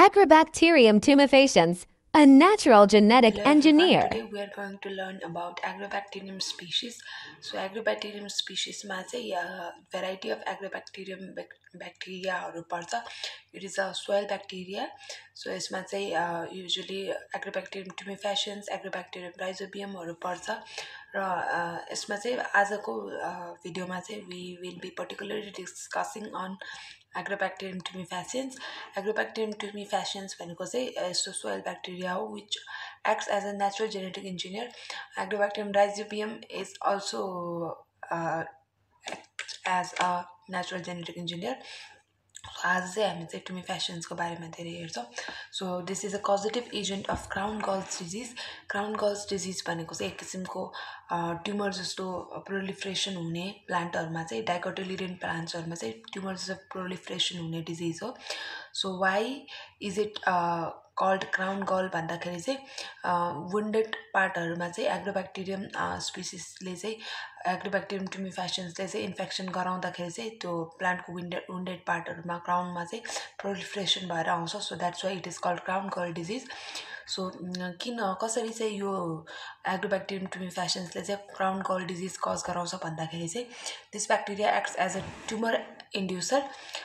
Agrobacterium tumefaciens, a natural genetic Hello everyone, engineer. today we are going to learn about Agrobacterium species. So Agrobacterium species ma चाहिँ variety of Agrobacterium bacteriaहरू पर्छ. It is a soil bacteria. So यसमा चाहिँ usually Agrobacterium tumefaciens, Agrobacterium rhizobiumहरू पर्छ र यसमा चाहिँ आजको भिडियोमा चाहिँ we will be particularly discussing on Agrobacterium tumefaciens. Agrobacterium tumefaciens भनेको चाहिँ यस्तो soil bacteria हो which acts as a natural genetic engineer. Agrobacterium rhizobium is also acts as a natural genetic engineer. आज चाहिँ हामी चाहिँ tumefaciensको बारेमा धेरै हेर्छौँ. So this is a कजेटिभ agent of crown girls disease. Crown girls disease भनेको चाहिँ एक किसिमको ट्युमर जस्तो प्रोलिफ्रेसन हुने प्लान्टहरूमा चाहिँ डाइकोटिलिडेन प्लान्ट्सहरूमा चाहिँ ट्युमर जस्तो प्रोलिफ्रेसन हुने डिजिज हो. So why is it called crown gall भन्दाखेरि चाहिँ वुन्डेड पार्टहरूमा चाहिँ एग्रोब्याक्टेरियम स्पिसिसले चाहिँ एग्रोब्याक्टेरियम tumefaciensले चाहिँ इन्फेक्सन गराउँदाखेरि चाहिँ त्यो प्लान्टको वुन्डेड पार्टहरूमा क्राउनमा चाहिँ प्रोलिफ्रेसन भएर आउँछ. So that's why it is called crown gall disease. So किन कसरी चाहिँ यो एग्रोब्याक्टेरियम tumefaciensले चाहिँ क्राउन गल डिजिज कज गराउँछ भन्दाखेरि चाहिँ this bacteria acts as a tumour inducer.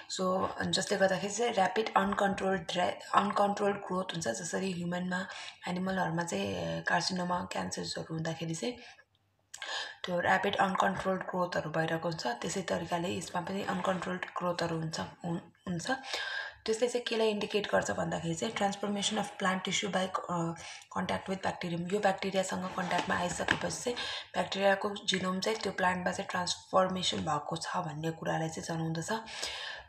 So जसले गर्दाखेरि चाहिँ ऱ्यापिड अनकन्ट्रोल्ड ग्रोथ हुन्छ. जसरी ह्युमनमा एनिमलहरूमा चाहिँ कार्सिनोमा क्यान्सर्सहरू हुँदाखेरि चाहिँ त्यो ऱ्यापिड अनकन्ट्रोल्ड ग्रोथहरू भइरहेको हुन्छ. त्यसै तरिकाले यसमा पनि अनकन्ट्रोल्ड ग्रोथहरू हुन्छ. त्यसले चाहिँ केलाई इन्डिकेट गर्छ भन्दाखेरि चाहिँ transformation of plant tissue by contact with bacterium. यो ब्याक्टेरियासँग कन्ट्याक्टमा आइसकेपछि चाहिँ ब्याक्टेरियाको जिनोम चाहिँ त्यो प्लान्टमा चाहिँ ट्रान्सफर्मेसन भएको छ भन्ने कुरालाई चाहिँ जनाउँदछ.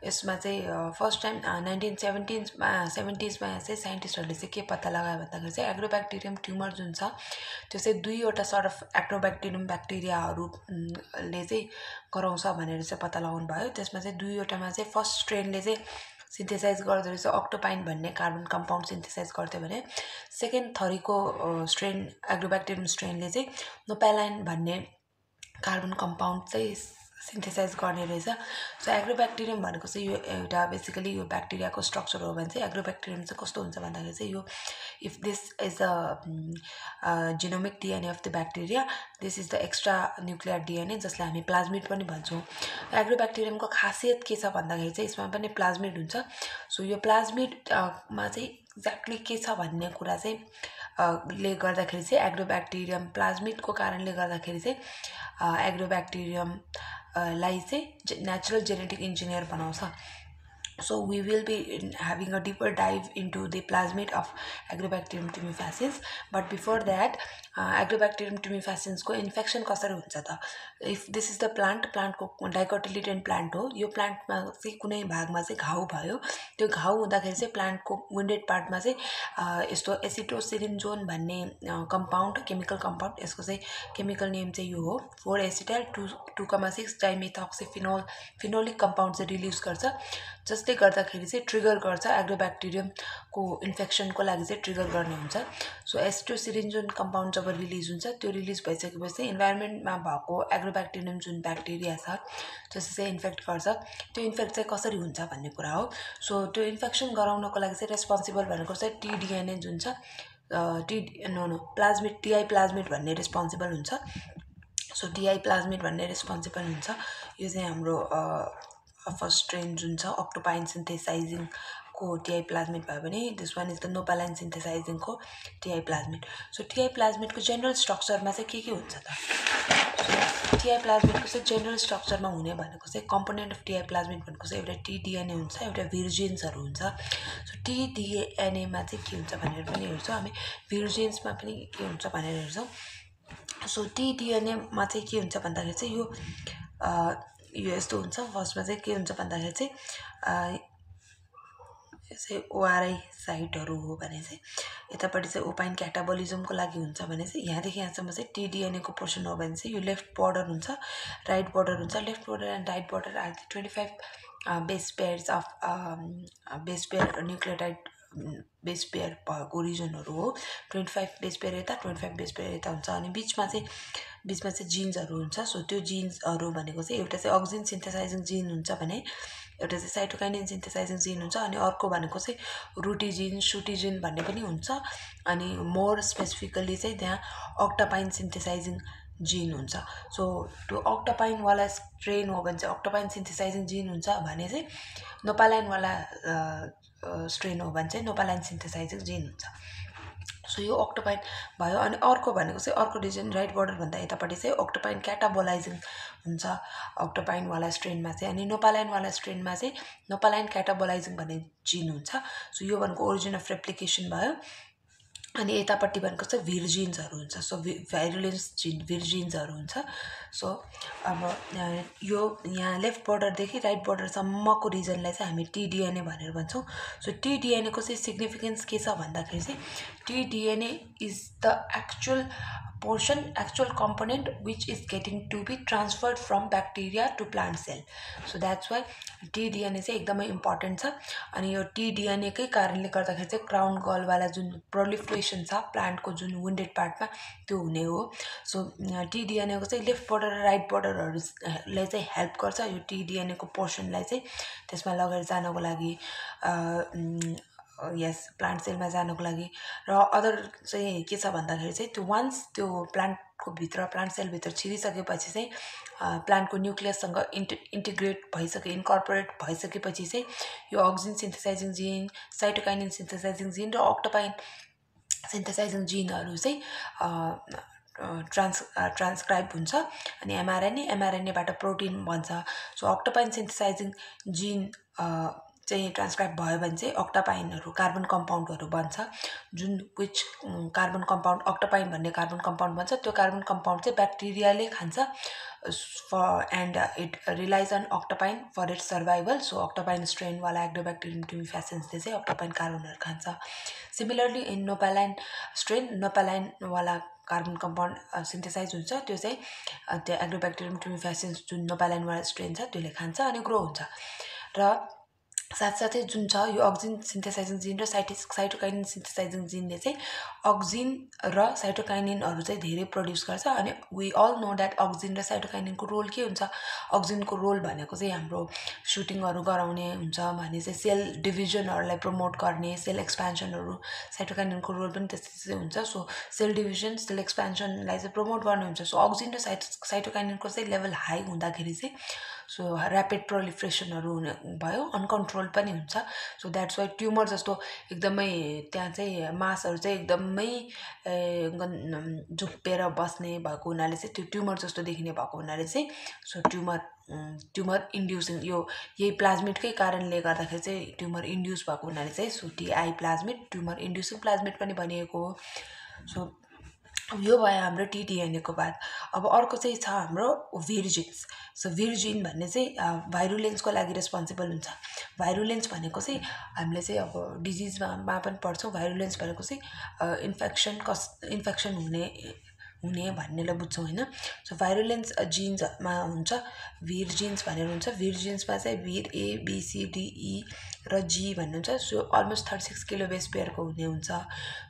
यसमा चाहिँ फर्स्ट टाइम 1970मा चाहिँ साइन्टिस्टहरूले चाहिँ के पत्ता लगायो भन्दाखेरि चाहिँ एग्रोब्याक्टेरियम ट्युमर जुन छ त्यो चाहिँ दुईवटा सर्ट अफ एग्रोब्याक्टेरियम ब्याक्टेरियाहरूले चाहिँ गराउँछ भनेर चाहिँ पत्ता लगाउनु भयो. त्यसमा चाहिँ दुईवटामा चाहिँ फर्स्ट स्ट्रेनले चाहिँ सिन्थेसाइज गर्दो रहेछ अक्टोपाइन भन्ने कार्बन कम्पाउन्ड सिन्थेसाइज गर्थ्यो भने सेकेन्ड थरीको स्ट्रेन एग्रोब्याक्टेरियम स्ट्रेनले चाहिँ नोप्यालाइन भन्ने कार्बन कम्पाउन्ड चाहिँ सिन्थेसाइज गर्ने रहेछ. सो एग्रोब्याक्टेरियम भनेको चाहिँ यो एउटा बेसिकली यो ब्याक्टेरियाको स्ट्रक्चर हो भने चाहिँ एग्रोब्याक्टेरियम चाहिँ कस्तो हुन्छ भन्दाखेरि चाहिँ यो if this is a genomic DNA of the bacteria, this is the extra nuclear DNA जसलाई हामी प्लाज्मिड पनि भन्छौँ. एग्रोब्याक्टेरियमको खासियत के छ भन्दाखेरि चाहिँ यसमा पनि प्लाज्मिड हुन्छ. सो यो प्लाज्मिडमा चाहिँ एक्ज्याक्टली के छ भन्ने कुरा चाहिँ ले गर्दाखेरि चाहिँ एग्रोब्याक्टेरियम प्लाज्मिडको कारणले गर्दाखेरि चाहिँ एग्रोब्याक्टेरियम लाई चाहिँ नेचुरल जेनेटिक इन्जिनियर बनाउँछ. So we will be having a deeper dive into the plasmid of Agrobacterium tumefaciens. But before that, Agrobacterium tumefaciens को इन्फेक्सन कसरी हुन्छ त? इफ दिस इज द प्लान्टको डाइकोटिलिडेन प्लान्ट हो. यो प्लान्टमा चाहिँ कुनै भागमा चाहिँ घाउ भयो. त्यो घाउ हुँदाखेरि चाहिँ प्लान्टको विन्डेड पार्टमा चाहिँ यस्तो एसिटोसिरिन्जोन भन्ने कम्पाउन्ड केमिकल कम्पाउन्ड, यसको चाहिँ केमिकल नेम चाहिँ यो हो 4-एसिटाइल 2,6 डाइमेथोक्सिफिनोलिक कम्पाउन्ड चाहिँ रिलिज गर्छ. जसले गर्दाखेरि चाहिँ ट्रिगर गर्छ एग्रोब्याक्टेरियमको इन्फेक्सनको लागि चाहिँ ट्रिगर गर्ने हुन्छ. सो एसिटोसिरिन्जोन कम्पाउन्ड जब रिलिज हुन्छ त्यो रिलिज भइसकेपछि इन्भाइरोमेन्टमा भएको एग्रोब्याक्टेरियम जुन ब्याक्टेरिया छ जसले चाहिँ इन्फेक्ट गर्छ त्यो इन्फेक्ट चाहिँ कसरी हुन्छ भन्ने कुरा हो. सो त्यो इन्फेक्सन गराउनको लागि चाहिँ रेस्पोन्सिबल भनेको चाहिँ टिडिएनए जुन छ प्लाज्मिड टिआई प्लाज्मिड भन्ने रेस्पोन्सिबल हुन्छ. सो टिआई प्लाज्मिड भन्ने रेस्पोन्सिबल हुन्छ. यो चाहिँ हाम्रो फर्स्ट स्ट्रेन जुन छ अक्टोपाइन सिन्थेसाइजिङको टिआई प्लाज्मिड भयो भने this one is the nopaline सिन्थेसाइजिङको टिआई प्लाज्मिड. सो टिआई प्लाज्मिडको जेनरल स्ट्रक्चरमा चाहिँ के हुन्छ त? सो टिआई प्लाज्मिडको चाहिँ जेनरल स्ट्रक्चरमा हुने भनेको चाहिँ कम्पोनेन्ट अफ टिआई प्लाज्मिड भनेको चाहिँ एउटा टिडिएनए हुन्छ, एउटा भिर्जिन्सहरू हुन्छ. सो टिडिएनएमा चाहिँ के हुन्छ भनेर पनि हेर्छौँ हामी, भिर्जिन्समा पनि के हुन्छ भनेर हेर्छौँ. सो टिडिएनएमा चाहिँ के हुन्छ भन्दाखेरि चाहिँ यो यस्तो हुन्छ. फर्स्टमा चाहिँ के हुन्छ भन्दाखेरि चाहिँ यसै ओआरआई साइटहरू हो भने चाहिँ यतापट्टि चाहिँ ओपाइन क्याटाबोलिजमको लागि हुन्छ भने चाहिँ यहाँदेखि यहाँसम्म चाहिँ टिडिएनएको पोर्सन हो भने चाहिँ यो लेफ्ट बोर्डर हुन्छ, राइट बोर्डर हुन्छ. Left border and right border are 25 base pairs of base pair nucleotide base pair भएको रिजनहरू हो. 25 बेस पेयर यता 25 बेस पेयर यता हुन्छ. अनि बिचमा चाहिँ जिन्सहरू हुन्छ. सो त्यो जिन्सहरू भनेको चाहिँ एउटा चाहिँ अक्सिन सिन्थेसाइजिङ जिन हुन्छ भने एउटा चाहिँ साइटोकाइनिन सिन्थेसाइजिङ जिन हुन्छ अनि अर्को भनेको चाहिँ रुटिजिन सुटिजिन भन्ने पनि हुन्छ अनि मोर स्पेसिफिकली चाहिँ त्यहाँ अक्टापाइन सिन्थेसाइजिङ जिन हुन्छ सो त्यो अक्टापाइनवाला स्ट्रेन हो भने चाहिँ अक्टापाइन सिन्थेसाइजिङ जिन हुन्छ भने चाहिँ नोपालाइनवाला स्ट्रेन हो भने चाहिँ नोपालाइन सिन्थेसाइजिङ जिन हुन्छ सो यो अक्टोपाइन भयो अनि अर्को भनेको चाहिँ अर्को डिजिन राइट बोर्डरभन्दा यतापट्टि चाहिँ अक्टोपाइन क्याटाबोलाइजिङ हुन्छ अक्टोपाइनवाला स्ट्रेनमा चाहिँ अनि नोपालाइनवाला स्ट्रेनमा चाहिँ नोपालाइन क्याटाबोलाइजिङ भन्ने जिन हुन्छ सो यो भनेको ओरिजिन अफ रेप्लिकेसन भयो अनि यतापट्टि भनेको चाहिँ भिर्जिन्सहरू हुन्छ सो भाइरुलेन्स जिन भिर्जिन्सहरू हुन्छ सो अब यो यहाँ लेफ्ट बोर्डरदेखि राइट बोर्डरसम्मको रिजनलाई चाहिँ हामी टिडिएनए भनेर भन्छौँ सो टिडिएनएको चाहिँ सिग्निफिकेन्स के छ भन्दाखेरि चाहिँ TDNA is the actual portion actual component which is getting to be transferred from bacteria to plant cell so that's why टिडिएनए चाहिँ एकदमै इम्पोर्टेन्ट छ अनि यो टिडिएनएकै कारणले गर्दाखेरि चाहिँ क्राउन गलवाला जुन प्रोलिफरेसन छ प्लान्टको जुन विन्डेड पार्टमा त्यो हुने हो सो टिडिएनएको चाहिँ लेफ्ट बोर्डर र राइट बोर्डरहरूले चाहिँ हेल्प गर्छ यो टिडिएनएको पोर्सनलाई चाहिँ त्यसमा लगेर जानको लागि यस प्लान्ट सेलमा जानको लागि र अदर चाहिँ के छ भन्दाखेरि चाहिँ त्यो वान्स त्यो प्लान्टको भित्र प्लान्ट सेलभित्र छिरिसकेपछि चाहिँ प्लान्टको न्युक्लियससँग इन्टिग्रेट भइसके इन्कर्पोरेट भइसकेपछि चाहिँ यो अक्सिन सिन्थेसाइजिङ जिन साइटोकाइनिन सिन्थेसाइजिङ जिन र अक्टोपाइन सिन्थेसाइजिङ जिनहरू चाहिँ ट्रान्सक्राइब हुन्छ अनि एमआरएनएबाट प्रोटिन बन्छ सो अक्टोपाइन सिन्थेसाइजिङ जिन चाहिँ ट्रान्सक्राइब भयो भने चाहिँ अक्टापाइनहरू कार्बन कम्पाउन्डहरू बन्छ जुन विच कार्बन कम्पाउन्ड अक्टापाइन भन्ने कार्बन कम्पाउन्ड बन्छ त्यो कार्बन कम्पाउन्ड चाहिँ ब्याक्टेरियाले खान्छ and it release on octopine for its survival so octopine स्ट्रेनवाला एक्डोब्याक्टेरियम ट्युमिफेसिन्सले चाहिँ अक्टापाइन कार्बनहरू खान्छ सिमिलरली इन नोपालाइन स्ट्रेन नोपालाइनवाला कार्बन कम्पाउन्ड सिन्थेसाइज हुन्छ त्यो चाहिँ त्यो एक्डोब्याक्टेरियम ट्युमिफेसिन्स जुन नोपालाइनवाला स्ट्रेन छ त्यसले खान्छ अनि ग्रो हुन्छ र साथसाथै जुन छ यो अक्सिन सिन्थेसाइजिङ जिन र साइटोकाइनिन सिन्थेसाइजिङ जिनले चाहिँ अक्सिन र साइटोकाइनिनहरू चाहिँ धेरै प्रड्युस गर्छ अनि वी अल नो द्याट अक्सिन र साइटोकाइनिनको रोल के हुन्छ अक्सिनको रोल भनेको चाहिँ हाम्रो सुटिङहरू गराउने हुन्छ भने चाहिँ सेल डिभिजनहरूलाई प्रमोट गर्ने सेल एक्सपेन्सनहरू साइटोकाइनिनको रोल पनि त्यस्तै हुन्छ सो सेल डिभिजन सेल एक्सपेन्सनलाई चाहिँ प्रमोट गर्ने हुन्छ सो अक्सिन र साइटोकाइनिनको चाहिँ लेभल हाई हुँदाखेरि चाहिँ सो ऱ्यापिड प्रोलिफ्रेसनहरू हुने भयो अनकन्ट्रोल पनि हुन्छ सो द्याट्स वाइ ट्युमर जस्तो एकदमै त्यहाँ चाहिँ मासहरू चाहिँ एकदमै झुप्पेर बस्ने भएको हुनाले चाहिँ त्यो ट्युमर जस्तो देखिने भएको हुनाले चाहिँ सो ट्युमर इन्ड्युसिङ यो यही प्लाज्मिडकै कारणले गर्दाखेरि चाहिँ ट्युमर इन्ड्युस भएको हुनाले चाहिँ सो टिआई प्लाज्मिड ट्युमर इन्ड्युसिङ प्लाज्मिड पनि भनिएको हो सो यो भयो हाम्रो टिडिएनएको बाद अब अर्को चाहिँ छ हाम्रो भिर्जिन्स सो भिर्जिन भन्ने चाहिँ भाइरुलेन्सको लागि रेस्पोन्सिबल हुन्छ भाइरुलेन्स भनेको चाहिँ हामीले चाहिँ अब डिजिजमा पनि पढ्छौँ भाइरुलेन्स भनेको चाहिँ इन्फेक्सन हुने भन्नेलाई बुझ्छौँ होइन सो भाइरुलेन्स जिन्समा हुन्छ भिर जिन्स भनेर हुन्छ भिर जिन्समा चाहिँ भिर ए बिसिडिई र जी भन्ने हुन्छ सो अलमोस्ट 36 किलो बेस पेयरको हुने हुन्छ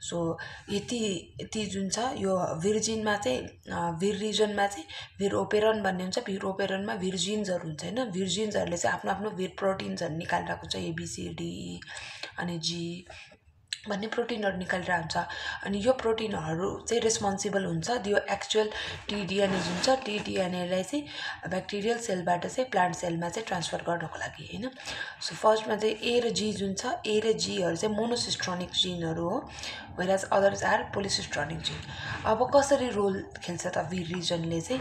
सो यति जुन छ यो भिर्जिनमा चाहिँ भिर रिजनमा चाहिँ भिर ओपेरन भन्ने हुन्छ भिर ओपेरनमा भिर्जिन्सहरू हुन्छ होइन भिर्जिन्सहरूले चाहिँ आफ्नो आफ्नो भिर प्रोटिन्सहरू निकालिरहेको हुन्छ एबिसिडी अनि जी भन्ने प्रोटिनहरू निकालिरहेको हुन्छ अनि यो प्रोटिनहरू चाहिँ रेस्पोन्सिबल हुन्छ यो एक्चुअल टिडिएनए जुन छ टिडिएनएलाई चाहिँ ब्याक्टेरियल सेलबाट चाहिँ प्लान्ट सेलमा चाहिँ ट्रान्सफर गर्नको लागि होइन सो फर्स्टमा चाहिँ ए र जी जुन छ ए र जीहरू चाहिँ मोनोसिस्ट्रोनिक जिनहरू हो वेराज अदर्स आर पोलिसिस्ट्रोनिक जिन अब कसरी रोल खेल्छ त भिर रिजनले चाहिँ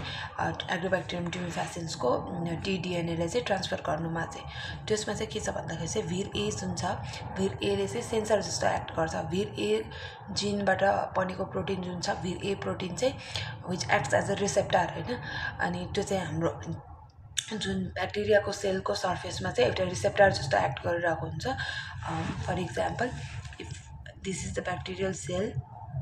एग्रोब्याक्टेरियम ट्युमिफेसिन्सको टिडिएनएलाई चाहिँ ट्रान्सफर गर्नुमा चाहिँ त्यसमा चाहिँ के छ भन्दाखेरि चाहिँ भिर ए जुन छ भिर एले चाहिँ सेन्सर जस्तो एक्ट गर्छ भिर ए जिनबाट बनेको प्रोटिन जुन छ भिर ए प्रोटिन चाहिँ which acts as a receptor होइन अनि त्यो चाहिँ हाम्रो जुन ब्याक्टेरियाको सेलको सर्फेसमा चाहिँ एउटा रिसेप्टर जस्तो एक्ट गरिरहेको हुन्छ for example if this is the bacterial cell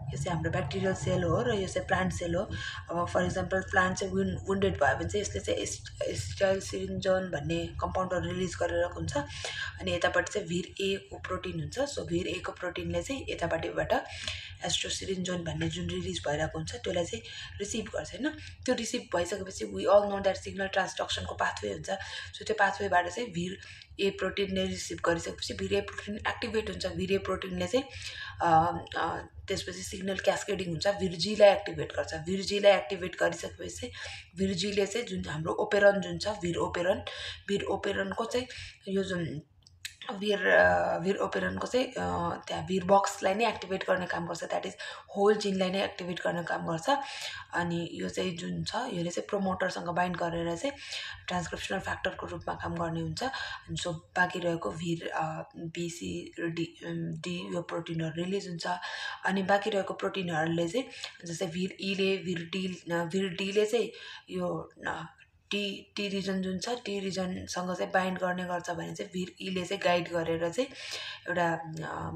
यो चाहिँ हाम्रो ब्याक्टेरियल सेल हो र यो चाहिँ प्लान्ट सेल हो अब फर इक्जाम्पल प्लान्ट चाहिँ वुन्डेड भयो भने चाहिँ यसले चाहिँ एसिटाइल सिरिन्जोन भन्ने कम्पाउन्डहरू रिलिज गरिरहेको हुन्छ अनि यतापट्टि चाहिँ भिर ए को प्रोटिन हुन्छ सो भिर ए को प्रोटिनले चाहिँ यतापट्टिबाट एस्ट्रोसिरिन्जोन भन्ने जुन रिलिज भइरहेको हुन्छ त्यसलाई चाहिँ रिसिभ गर्छ होइन त्यो रिसिभ भइसकेपछि we all know that signal ट्रान्सडक्सनको पाथवे हुन्छ सो त्यो पाथवेबाट चाहिँ भिर ए प्रोटिनले रिसिभ गरिसकेपछि भिरे प्रोटिन एक्टिभेट हुन्छ। भिरे प्रोटिनले चाहिँ त्यसपछि सिग्नल क्यास्केडिङ हुन्छ, भिरजीलाई एक्टिभेट गर्छ। भिरजीलाई एक्टिभेट गरिसकेपछि चाहिँ भिरजीले चाहिँ जुन हाम्रो ओपेरन जुन छ भिर ओपेरनको चाहिँ यो जुन भिर ओपेरनको चाहिँ त्यहाँ भिर बक्सलाई नै एक्टिभेट गर्ने काम गर्छ, द्याट इज होल जिनलाई नै एक्टिभेट गर्ने काम गर्छ। अनि यो चाहिँ जुन छ यसले चाहिँ प्रोमोटरसँग बाइन्ड गरेर चाहिँ ट्रान्सक्रिप्सनल फ्याक्टरको रूपमा काम गर्ने हुन्छ। अनि सो बाँकी रहेको भिर बिसी र डी यो प्रोटिनहरू रिलिज हुन्छ। अनि बाँकी रहेको प्रोटिनहरूले चाहिँ जस्तै भिर ईले भिर डीले चाहिँ यो टी रिजन जुन छ टी रिजनसँग चाहिँ बाइन्ड गर्ने गर्छ भने चाहिँ भिर ईले चाहिँ गाइड गरेर चाहिँ एउटा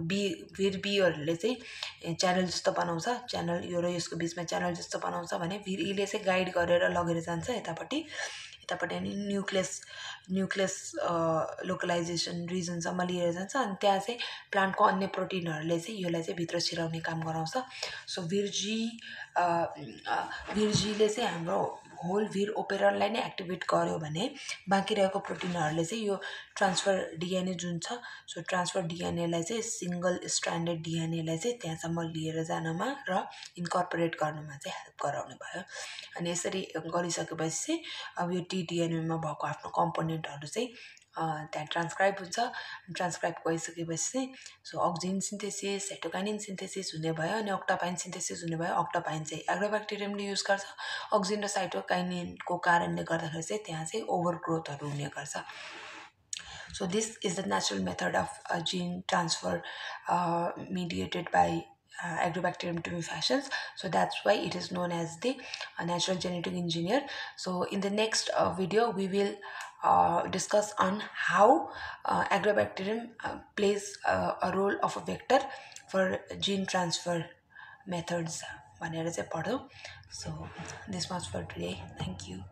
भिर बीहरूले चाहिँ च्यानल जस्तो बनाउँछ, च्यानल यो र यसको बिचमा च्यानल जस्तो बनाउँछ भने भिर ईले चाहिँ गाइड गरेर लगेर जान्छ यतापट्टि अनि न्युक्लियस लोकलाइजेसन रिजनसम्म लिएर जान्छ। अनि त्यहाँ चाहिँ प्लान्टको अन्य प्रोटिनहरूले चाहिँ यसलाई चाहिँ भित्र छिराउने काम गराउँछ। सो भिरजीले चाहिँ हाम्रो होल भिर ओपेरनलाई नै एक्टिभेट गर्यो भने बाँकी रहेको प्रोटिनहरूले चाहिँ यो ट्रान्सफर डिएनए जुन छ सो ट्रान्सफर डिएनएलाई चाहिँ सिङ्गल स्ट्रान्डेड डिएनएलाई चाहिँ त्यहाँसम्म लिएर जानमा र इन्कर्पोरेट गर्नुमा चाहिँ हेल्प गराउने भयो। अनि यसरी गरिसकेपछि चाहिँ अब यो टिडिएनएमा भएको आफ्नो कम्पोनेन्टहरू चाहिँ त्यहाँ ट्रान्सक्राइब हुन्छ। ट्रान्सक्राइब गरिसकेपछि चाहिँ सो अक्जिन सिन्थेसिस साइटोकाइनिन सिन्थेसिस हुने भयो। अनि अक्टापाइन सिन्थेसिस हुने भयो। अक्टापाइन चाहिँ एग्रोब्याक्टेरियमले युज गर्छ। अक्जिन र साइटोकाइनिनको कारणले गर्दाखेरि चाहिँ त्यहाँ चाहिँ ओभर ग्रोथहरू हुने गर्छ। So this is the natural method of gene transfer mediated by Agrobacterium tumefaciens. So that's why it is known as the natural genetic engineer. So in the next video we will discuss on how Agrobacterium plays a role of a vector for gene transfer methods भनेर चाहिँ पढौँ. So this much for today. Thank you.